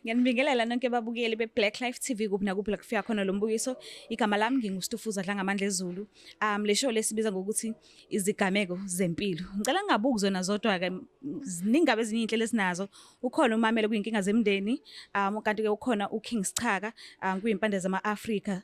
Ngiyanibingelela nonke babukeli be-Black Life TV kuphi nakuphi la kufika khona lo mbukiso. Igama lami nginguStufuza Dlangamandla Ezulu. Le show lesibiza ngokuthi izigameko zempilo. Ngicela ngingabuki zona zodwa ke, ziningi kabi ezinye iy'nhlelo esinazo. Ukhona umamelo kuyinkinga zemndeni, kanti ke ukhona uKing Sichaka kuyimpande zama-Afrika.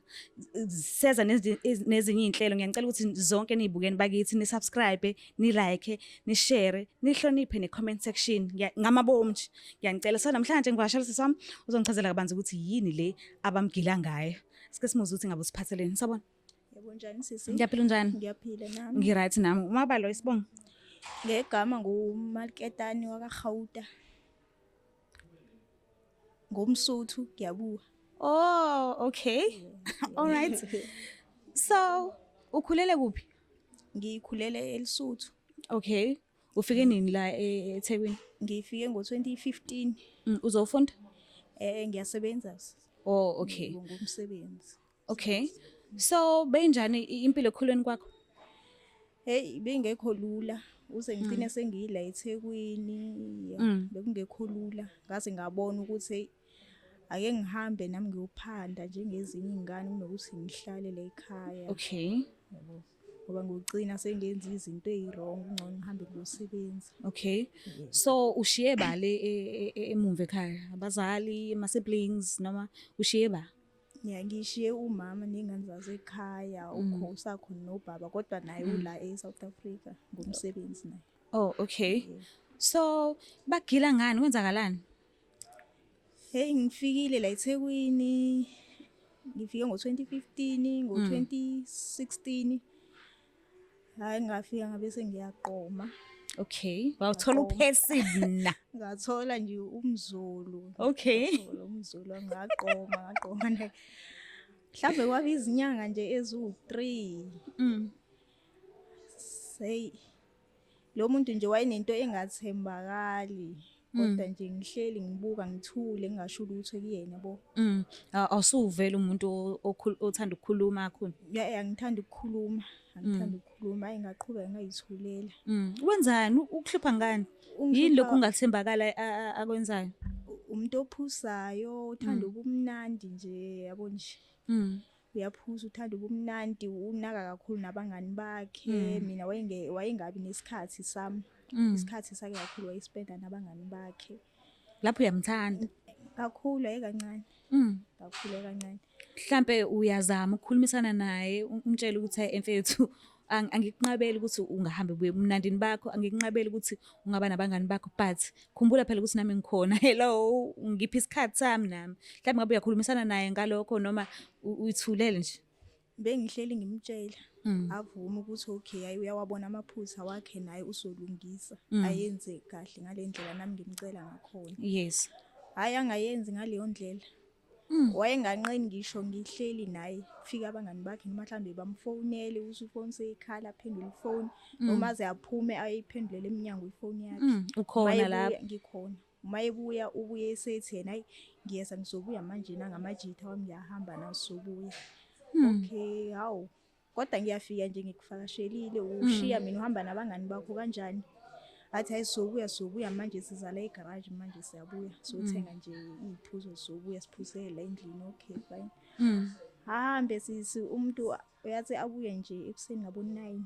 Seza nezinye iy'nhlelo. Ngiyanicela ukuthi zonke niy'bukeni bakithi, ni-subscribe, ni-like, ni-share, nihloniphe ne-comment section. Ngamabomu nje. Ngiyanicela. So namhlanje ngivakashela sisi wami uzongichazela kabanzi ukuthi yini le abamgila ngayo. Sike simuzwe ukuthi ngabe usiphatheleni. Sawubona. Yebo, njani sisi? Ngiyaphila, unjani? Ngiyaphila nami. Ngi-right nami. Umabalo isibongo? Ngegama nguMalketani wakaGauta. Ngumsuthu, ngiyabuka. Oh, okay. All right. So, ukhulele kuphi? Ngikhulele eLesotho. Okay. Ufike nini la eThekwini? Ngifike ngo-2015. Uzofunda? Ngiyasebenza. Oh, okay. Ngomsebenzi. Okay. So, beyinjani impilo ekukhuleni kwakho? Hey, bengekho lula. Uze ngigcine sengiyila eThekwini. Ya, bekungekho lula. Ngaze ngabona ukuthi hey, ake ngihambe nami ngiyophanda njengezinye iy'ngane kunokuthi ngihlale la ekhaya. Okay. Yabo. Ngoba ngogcina sengenza izinto ey'wrong, kungcono ngihambe ngiyosebenza. Okay. So ushiye bale emumva ekhaya? Abazali, ama siblings noma ushiye ba? Ya, ngishiye umama ney'ngane zasekhaya, usakhona nobaba kodwa naye ula e-South Africa ngomsebenzi naye. Oh, okay. So bagila ngani, kwenzakalani? Hey, ngifikile la eThekwini. Ngifike ngo-2015, ngo-2016. Hayi, ngafika ngabe sengiyaqoma. Okay. Wawuthola uphesina. Ngathola nje umZulu. Okay. Ngathola umZulu, ngaqoma, ngaqoma naye. Mhlambe kwabe izinyanga nje eziwu-3. Hey, lo muntu nje wayenento engathembakali. Kodwa nje ngihleli ngibuka ngithule ngingasho lutho kuyena bo. Awusuvela umuntu othanda ukukhuluma kakhulu. Ya, angithanda ukukhuluma, angithanda ukukhuluma, ayi ngaqhubeka ngayithulela. Wenzani? Ukuhlupha ngani? Yini lokhu ungathembakala akwenzayo? Umuntu ophuzayo, uthanda ubumnandi nje, yabo nje. Uyaphuza, uthanda ubumnandi, unaka kakhulu nabangani bakhe. Mina wayengabi nesikhathi sami. Isikhathi sakhe kakhulu wayespenda nabangani bakhe. Lapho uyamthanda? Kakhulu, ayi kancane. Kakhulu, ayi kancane. Mhlambe uyazama ukukhulumisana naye, umtshele ukuthi hey mfethu, angikunqabeli ukuthi ungahambe ubuye ebumnandini bakho, angikunqabeli ukuthi ungaba nabangani bakho, but khumbula phela ukuthi nami ngikhona. Hello, ngiphi isikhathi sami nami. Mhlambe ngabe uyakhulumisana naye ngalokho noma uyithulele nje? Bengihleli ngimtshela, avume ukuthi okay, hayi uyawabona amaphutha wakhe naye uzolungisa, ayenze kahle ngale ndlela nami ngimcela ngakhona. Yes. Hayi, angayenzi ngaleyo ndlela. Wayenganqeni ngisho ngihleli naye, kufika abangani bakhe noma mhlambe bamfonele, ukuthi ifoni seyikhala aphendule ifoni, noma aze aphume ayiphendulele eminyango ifoni yakhe. Ukhona Uma ebuya, lapho? Ngikhona. Uma ebuya ubuye esethi yena, hayi ngiyeza ngizobuya manje nangamajitha wami ngiyahamba nawo sizobuya. Okay, hawu. Kodwa ngiyafika nje ngikuvakashelile, ushiya mina uhamba nabangani bakho kanjani? Athi hayi sizobuya, sizobuya manje siza la egarage manje siyabuya. Sothenga nje iy'phuzo sizobuya siphuzele la endlini. Okay, fine. Ahambe sisi, umuntu uyathi abuye nje ekuseni ngabo 9.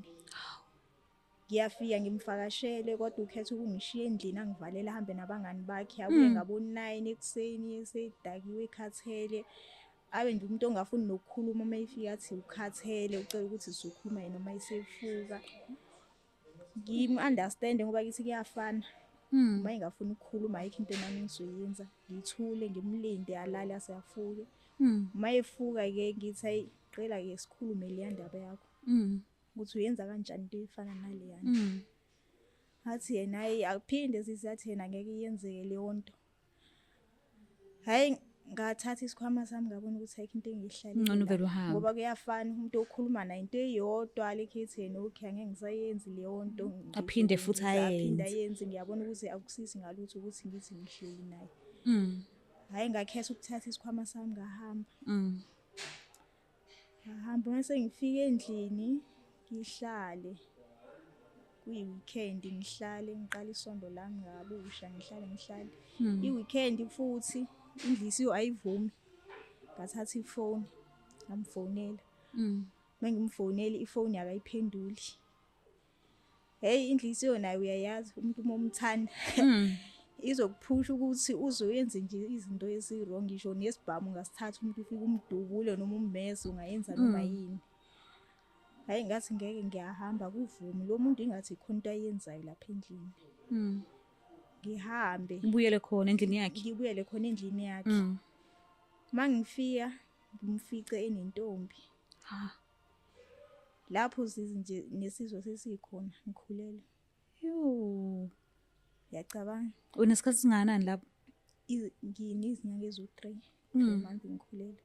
Ngiyafika ngimvakashele kodwa ukhetha ukungishiya endlini angivalele ahambe nabangani bakhe, abuye ngabo 9 ekuseni esedakiwe ekhathele. Abe nje umuntu ongafuni nokukhuluma, uma efika athi ukhathele, ucela ukuthi sizokhuluma yena uma esefuka. Ngim-understand ngoba kithi kuyafana. Uma engafuni ukukhuluma ayikho into nami engizoyenza, ngithule ngimlinde alale aze afuke. Uma efuka-ke ngithi hayi qela-ke sikhulume leya ndaba yakho. Ukuthi uyenza kanjani into efana naleyana. Athi yena hayi akuphinde sisi, athi yena ngeke iyenzeke leyo nto. Hhayi ngathatha isikhwama sami ngabona ukuthi ayikho into engiyihlalele Ngcono la. uvele uhambe. Ngoba kuyafana umuntu okhuluma naye into eyodwa lekhethi yena okay angeke ngisayenzi leyo nto. Aphinde futhi Aphinde ayenze. ayenze, ngiyabona ukuthi akusizi ngalutho ukuthi ngithi ngihleli naye. Hhayi ngakhetha ukuthatha isikhwama sami ngahamba. Ngahamba mase ngifika endlini ngihlale. Kuyi-weekend ngihlale ngiqala isonto lami ngabusha ngihlale ngihlale. I-weekend futhi Inhliziyo ayivumi. Ngathatha ifoni ngamfonela. Mengimfonela ifoni akayiphenduli. Hey, inhliziyo nayo uyayazi, umuntu uma umthanda izokuphusha ukuthi uzoyenze nje izinto ezi-wrong. Ngisho nesibhamu ungasithatha, umuntu ufike umdubule noma ummese, ungayenza noma yini. Hhayi, ngathi ngeke, ngiyahamba, kuvumi lo muntu, ingathi khona into ayenzayo lapha endlini. Ngihambe. Ubuyele khona endlini yakhe. Ngibuyele khona endlini yakhe. Uma ngifika ngimfice enentombi. Ha. Lapho sizi nje nesizwe sesikhona, ngikhulelwe. Yo. Uyacabanga? Unesikhathi singakanani lapho? Nginezinyanga eziwu-3, 3 months ngikhulelwe.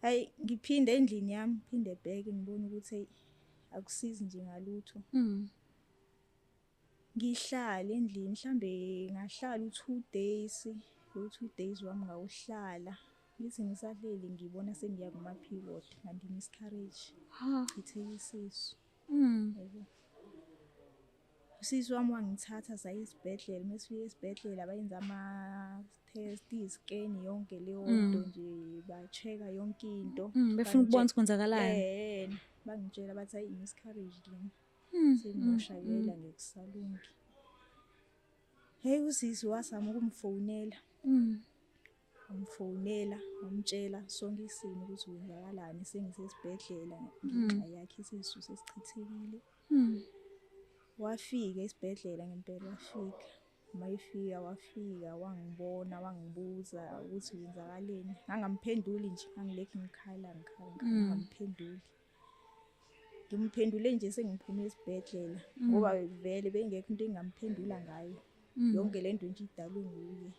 Hayi, ngiphinde endlini yami, ngiphinde bheke, ngibone ukuthi hey, akusizi nje ngalutho. Ngihlale endlini, mhlambe ngahlala u-2 days, lo 2 days wami ngawuhlala. Ngithi ngisahleli ngibona sengiya kuma-period, kanti miscarriage. Ha. Chitheka isisu. Yebo. Usisi wami wangithatha saya esibhedlela. Mesifika esibhedlela bayenza ama-test, izi-scan, yonke leyo nto nje, ba-check-a yonke into. Befuna ukubona ukuthi kwenzakalani. Bangitshela bathi hayi, i-miscarriage lena. Sengimoshakela, ngekusalungi. Hey, usisi wazama ukumfonela. Wamfonela, wamtshela sonke isimo ukuthi kwenzakalani, sengisesibhedlela ngenxa yakhe, isisu sesichithekile. Wafika esibhedlela ngempela, wafika. Uma efika wafika wangibona, wangibuza ukuthi kwenzakaleni. Ngangamphenduli nje, ngangilokhu ngikhala ngikhala ngikhala, ngingamphenduli. Ngimphendule nje sengiphume esibhedlela ngoba vele bengekho into engingamphendula ngayo. Yonke lento nje idalwe nguye.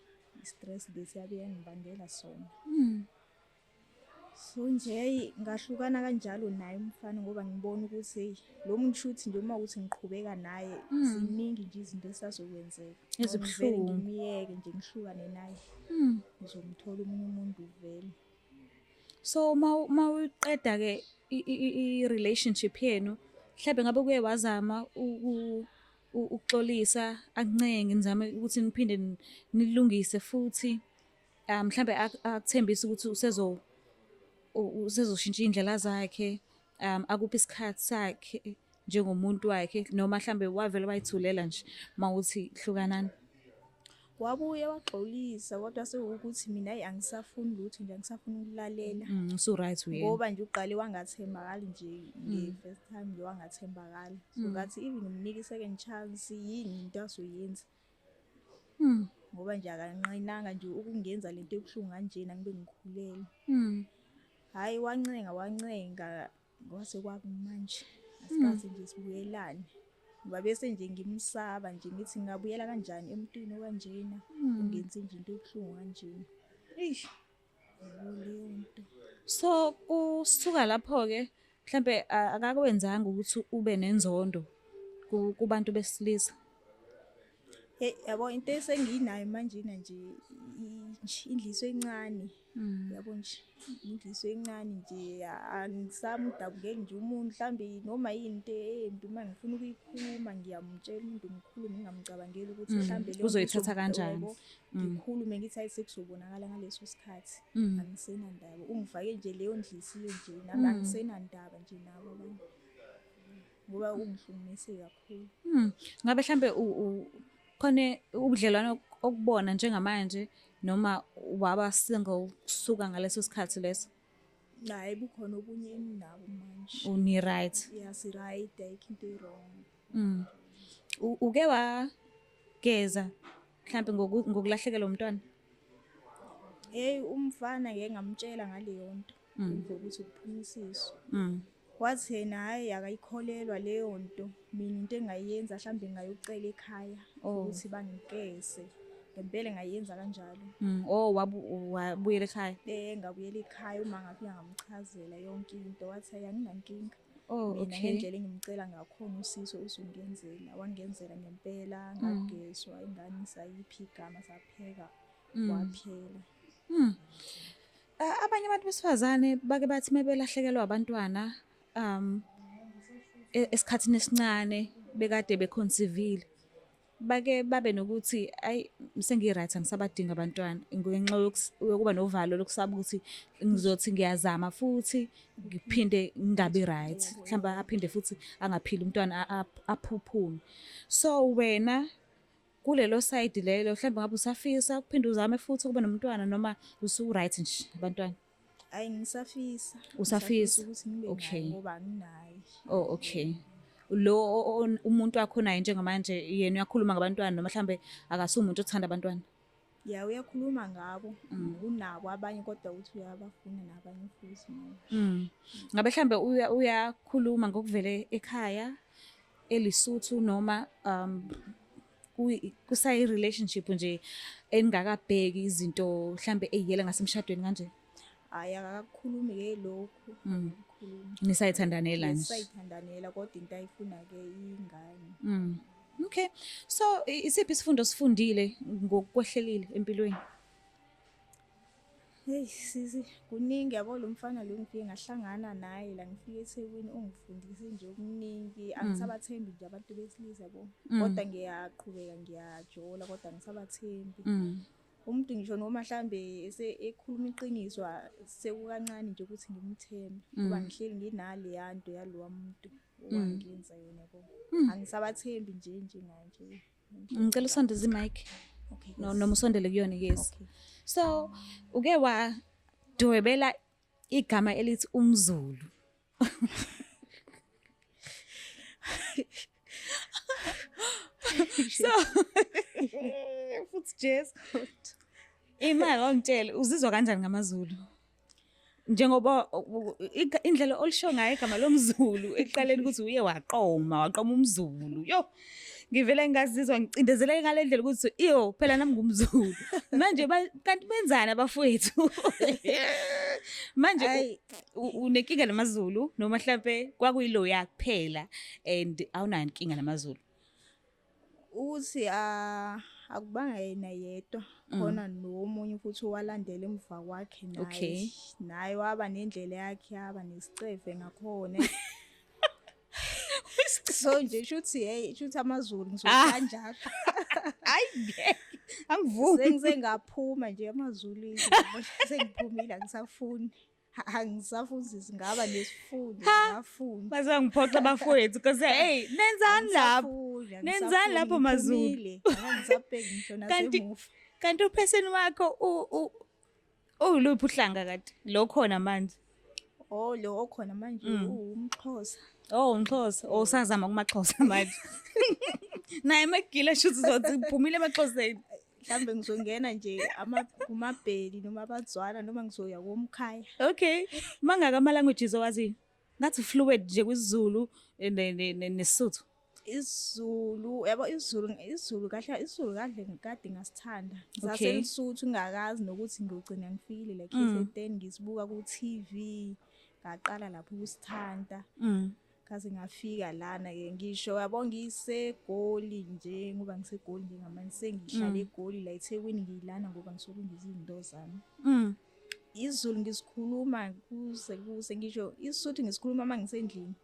I-stress lesi yabe yangibangela sona. So nje hhayi, ngahlukana kanjalo naye umfana ngoba ngibona ukuthi hey, lo muntu shuthi nje uma kuthi ngiqhubeka naye, ziningi nje izinto esazokwenzeka. Ezibuhlungu. Ngivele ngimiyeke nje, ngihlukane naye. Ngizomthola omunye umuntu vele. So uma uyiqeda ke i-relationship yenu, mhlambe ngabe kuye wazama ukuxolisa, akuncenge, nizame ukuthi niphinde nilungise futhi, mhlambe akuthembise ukuthi usezoshintsha iy'ndlela zakhe, akuphe isikhathi sakhe njengomuntu wakhe, noma mhlambe wavele wayithulela nje mawuthi hlukanani? Wabuye waxolisa, kodwa sekuwukuthi mina hhayi, angisafuni lutho nje, angisafuni ukulalela. Usu-right uyena. Ngoba nje uqale wangathembakali nje nge-first time nje, wangathembakali. So ngathi even ngimnika i-second chance, yini into azoyenza? Ngoba nje akanqinanga nje ukungenza lento ebuhlungu kanjena ngibe ngikhulelwe. Hhayi, wancenga wancenga, kwase kwakumanje asikaze nje sibuyelane. Ngoba bese nje ngimsaba nje, ngithi ngingabuyela kanjani emntwini okanjena, ungenze nje into ebuhlungu kanjena. Eish. Yabo leyo nto. So kusuka lapho-ke mhlambe akakwenzanga ukuthi ube nenzondo kubantu besilisa? Hey, yabo, into esenginayo manjena nje nje indliso encane. Yabo nje, indliso encane nje, angisamdabukeli nje umuntu mhlambe noma yini into embi uma ngifuna ukuyikhuluma ngiyamtshela umuntu, ngikhulume ngingamcabangeli ukuthi mhlambe leyo nto Uzoyithatha kanjani? Yabo, ngikhulume ngithi hayi, sekuzobonakala ngaleso sikhathi. Angisenandaba, ungifake nje leyo ndlisiyo nje, nami angisenandaba nje nabo abantu ngoba ungihlukumeze kakhulu. Ngabe mhlambe khona ubudlelwano okubona njengamanje noma waba single kusuka ngaleso sikhathi leso? Hayi, bukhona obunye enginabo manje. Uni-right? Ya, si-right, ayikho into e-wrong. Uke wageza mhlambe ngokulahlekelwa umntwana? Hey, umfana ngeke ngamtshela ngaleyo nto emva kokuthi kuphuma isisu. Wathi yena hhayi, akayikholelwa leyo nto. Mina into engayenza mhlambe ngingayocela ekhaya ukuthi bangigeze. Ngempela ngayenza kanjalo. Oh, wabuyela ekhaya. Ngabuyela ekhaya, uma ngafika ngamchazela yonke into, wathi hhayi, anginankinga. Mina ngendlela engimcela ngakhona usizo uzongenzela. Wangenzela ngempela, ngagezwa, ingane sayipha igama, sapheka, waphela. Abanye abantu besifazane bake bathi mebelahlekelwa abantwana esikhathini esincane bekade be-conceive-ile. Bake babe nokuthi ayi sengi-right angisabadingi abantwana ngenxa yokuba novalo lokusaba ukuthi ngizothi ngiyazama futhi ngiphinde ngingabi right, mhlawumbe aphinde futhi angaphili umntwana aphuphume. So wena kulelo side lelo mhlawumbe ngabe usafisa ukuphinde uzame futhi ukuba nomntwana noma usu-right nje abantwana? Ayi ngisafisa. Usafisa? Ukuthi ngibe naye ngoba anginaye. Oh okay. Lo umuntu wakho naye njengamanje yena uyakhuluma ngabantwana noma mhlambe akasumuntu othanda abantwana? Ya uyakhuluma ngabo, unabo abanye kodwa uthi uyabafuna nabanye futhi manje. Ngabe mhlambe uyakhuluma ngokuvele ekhaya eLesotho noma kusayi relationship nje engakabheki izinto mhlambe eyiyela ngasemshadweni kanje? Hhayi akakukhulumi-ke lokhu. Akakukhulumi. Nisayithandanela nje. Sisayithandanela kodwa into ayifuna-ke ingane. Okay. So isiphi isifundo osifundile ngokwehlelile empilweni? Hey sisi, kuningi yabo lo mfana lo ngifike ngahlangana naye la ngifike eThekwini ungifundise nje okuningi. Angisabathembi nje abantu besilisa yabo. Kodwa ngiyaqhubeka ngiyajola kodwa angisabathembi. Umuntu ngisho noma mhlambe ekhuluma iqiniso sekukancane nje ukuthi ngimthembe ngoba ngihleli nginaleya nto yalowa muntu owangenza yona yabo. Angisabathembi nje njenganje. Ngicela usondeze i-mic. Okay. No, noma usondele kuyona, yes. Okay. So uke wadwebela igama elithi umZulu. So futhi Jesu. Imali ongitshele uzizwa kanjani ngamaZulu? Njengoba indlela olisho ngayo igama lomZulu ekuqaleni ukuthi uye waqoma umZulu. Yo, ngivele ngazizwa ngicindezeleke ngale ndlela ukuthi iyo phela nami ngumZulu. Manje kanti benzani abafowethu? Manje unenkinga namaZulu noma mhlambe kwakuyiloya kuphela and awunayo inkinga namaZulu? Ukuthi akubanga yena yedwa, khona nomunye futhi owalandela emva kwakhe naye. Naye waba nendlela yakhe, yaba nesicefe ngakhona. So nje shuthi hey shuthi amaZulu ngizothi kanjalo. Hayi ngeke. Angivumi. Sengize ngaphuma nje amaZulu, sengiphumile angisafuni. Angisafuni singaba nesifundo, ngingafuni. Baze bangiphoxa abafowethu because hey nenzani lapho? Nenzani lapho maZulu? Angisabheki ngisho nasemuva. Kanti upheseni wakho uyiluphi uhlanga kanti lo khona manje? Oh lo okhona manje uwumXhosa. Oh umXhosa, oh usazama kumaXhosa manje. Naye magila shuthi uzothi uphumile emaXhoseni. Mhlambe ngizongena nje kumabheli noma abaZwana noma ngizoya komkhaya. Okay. Mangaka ama languages owaziyo? Ngathi fluent nje kwisiZulu neSotho. isiZulu, yabo isiZulu kahle, isiZulu kahle ngikade ngasithanda. NgisaseLesotho ngingakazi nokuthi ngiyogcina ngifikile la KZN, ngisibuka ku-TV, ngaqala lapho ukusithanda. Ngaze ngafika lana-ke ngisho yabo ngiseGoli nje, ngoba ngiseGoli njengamanje, sengihlala eGoli la eThekwini ngiyilana ngoba ngisolungisa izinto zami. isiZulu ngisikhuluma kuze kuse, ngisho isiSuthu ngisikhuluma uma ngisendlini.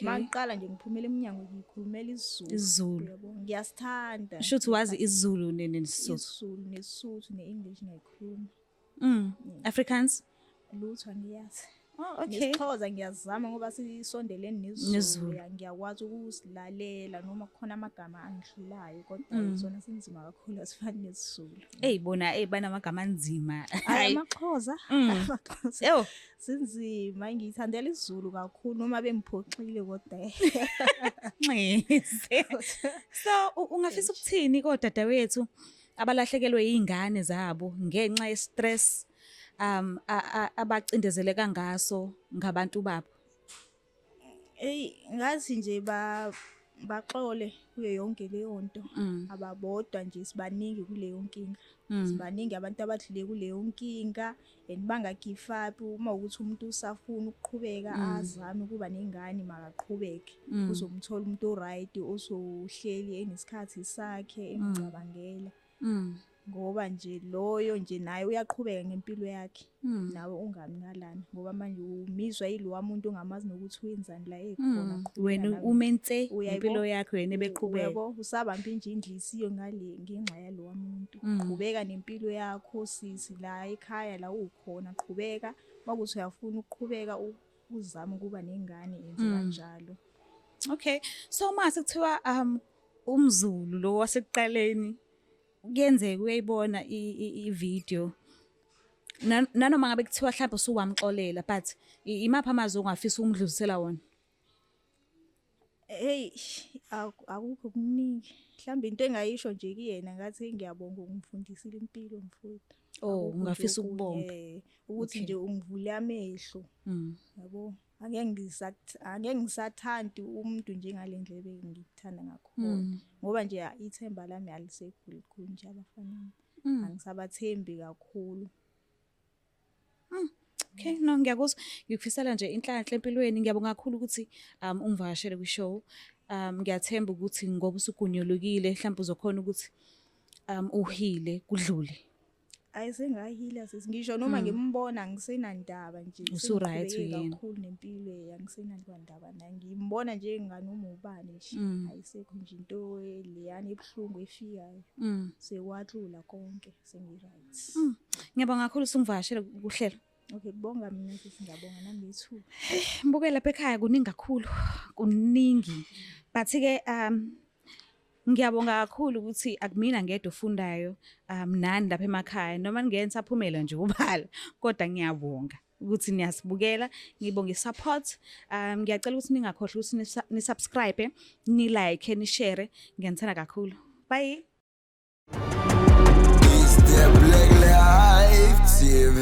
Mangiqala nje ngiphumela emnyango ngikhulumela isiZulu. isiZulu. Yabo, ngiyasithanda. Shuthi wazi isiZulu neSotho. isiZulu neSotho ne-English ngiyayikhuluma. Afrikaans? Lutho angiyazi. Oh, okay. NesiXhosa ngiyazama ngoba sisondelene NesiZulu. nesiZulu. Ngiyakwazi ukusilalela noma kukhona amagama angihlulayo kodwa sona sinzima kakhulu asifani nesiZulu. Ey bona ey banamagama anzima. Hayi amaXhosa, amaXhosa. Ew. Sinzima, ngiyithandela isiZulu kakhulu noma bengiphoxile kodwa. Nxese. So ungafisa ukuthini kodadewethu abalahlekelwe izingane zabo ngenxa ye-stress abacindezeleka ngaso ngabantu babo? Ey ngathi nje baxole kuyo yonke leyo nto. Ababodwa nje, sibaningi kuleyo nkinga. Sibaningi abantu abadlule kuleyo nkinga and banga-give up. Uma ukuthi umuntu usafuna ukuqhubeka azame ukuba nengane, makaqhubeke. Uzomthola umuntu o-right ozohleli enesikhathi sakhe emcabangela. Ngoba nje loyo nje naye uyaqhubeka ngempilo yakhe. Nawe ungami ngalana ngoba manje umizwa yilowa muntu ongamazi nokuthi wenzani la ekhona. Qhubeka Wena nawe. ume nse Uyayibona? ngempilo yakho, yena ebeqhubeka. Uyabo, usabamba nje inhliziyo ngale ngenxa yalowa muntu. Qhubeka nempilo yakho sisi, la ekhaya la ukhona, qhubeka. Makuthi uyafuna ukuqhubeka uzame ukuba nengane, yenze kanjalo. Okay, so mase kuthiwa umZulu lo wasekuqaleni kuyenzeka uyayibona i-video, nanoma ngabe kuthiwa mhlawumbe usuwamxolela, but imaphi amazwi ongafisa ukumdlulisela wona? Hey, akukho kuningi. Mhlawumbe into engayisho nje kuyena, ngathi ngiyabonga ungifundisile impilo, mfowethu. Oh, Akukho nje ungafisa okunye, ukubonga. Ukuthi nje ungivule amehlo. Yabo, angeke ngisathandi umuntu njengale ndlela engikuthanda ngakhona. Ngoba nje ithemba lami alisekho likhulu nje abafaneni. Angisabathembi kakhulu. Okay, no, ngiyakuzwa. Ngikufisela nje inhlanhla empilweni. Ngiyabonga kakhulu ukuthi ungivakashele kwi-show. Ngiyathemba ukuthi ngoba usugunyulukile mhlawumbe uzokhona ukuthi uhile kudlule. Ayisengahila sisi, ngisho noma ngimbona angisenandaba nje. Usu-right Sengiqhubeke uyena. kakhulu nempilo, angisenandaba naye. Ngimbona nje nganoma ubani nje. Ayisekho nje into leyana ebuhlungu efikayo. Sekwadlula konke, sengi-right. Ngiyabonga kakhulu usungivakashele kuhlelo. Okay, kubonga mina sisi, ngiyabonga nami ngethuba. Mbuke lapha ekhaya kuningi kakhulu, kuningi. But ke ngiyabonga kakhulu ukuthi akumina ngedwa ofundayo, nani lapha emakhaya noma ningeke nisaphumela nje ubala, kodwa ngiyabonga ukuthi niyasibukela, ngibonga i-support. Ngiyacela ukuthi ningakhohlwa ukuthi ni-subscribe, ni-like, ni-share. Ngiyanithanda kakhulu. Bye. It's the Black Life TV.